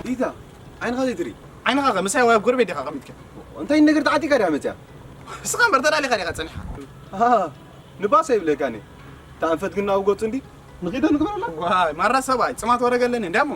ኢታ ዓይንኻ ዘይትርኢ? ዓይንኻ ከ ምሳይ ወይ ኣብ ጎረቤት ዲኻ ቀሚጥካ? እንታይ ነገር ተዓጢካ ድያ መፅያ? እስኻ እምበር ተዳሊኻ ዲኻ ጸኒሕካ? ኣሃ፣ ንባስ ኣይብለካኒ። እታ ኣንፈት ግን ናብኡ ገጹ እንዲ ንኺዶ ንግበረላ። ዋይ፣ ማራ ሰብኣይ፣ ጽማት ወረ ገለኒ እንዲያሞ።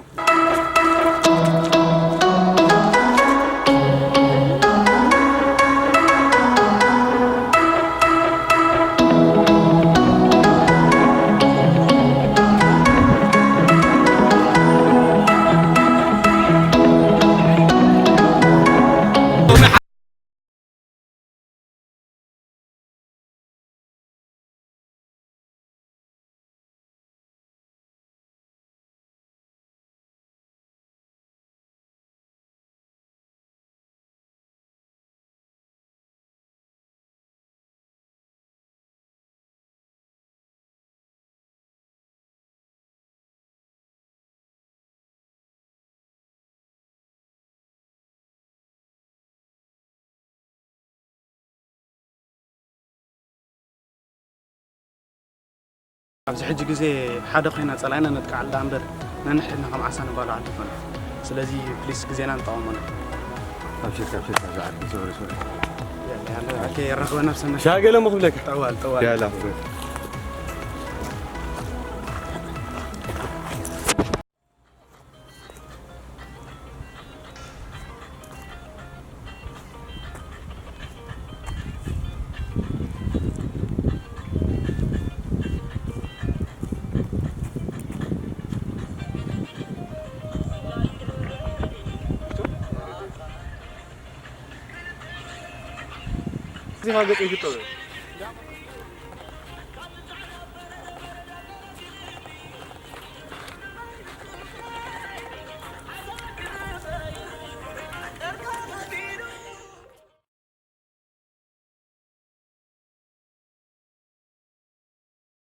ኣብዚ ሕጂ ግዜ ሓደ ኮይና ጸላኢና ነጥቅዓላ እምበር ነንሕድና ከም ዓሳ ንባልዖ ኣይትኾን። ስለዚ ፕሊስ ግዜና ንጠቐመሉ። ኣብሽርካ፣ ኣብሽርካ፣ ዝዓቢ፣ ሶሪ፣ ሶሪ። ያላ፣ ያላ፣ ኦኬ፣ የራኽበና ብሰናይ። ሻገለ ምኽብለካ። ጠዋል፣ ጠዋል። ያላ። እዚኻ ገጽ ይግጠው።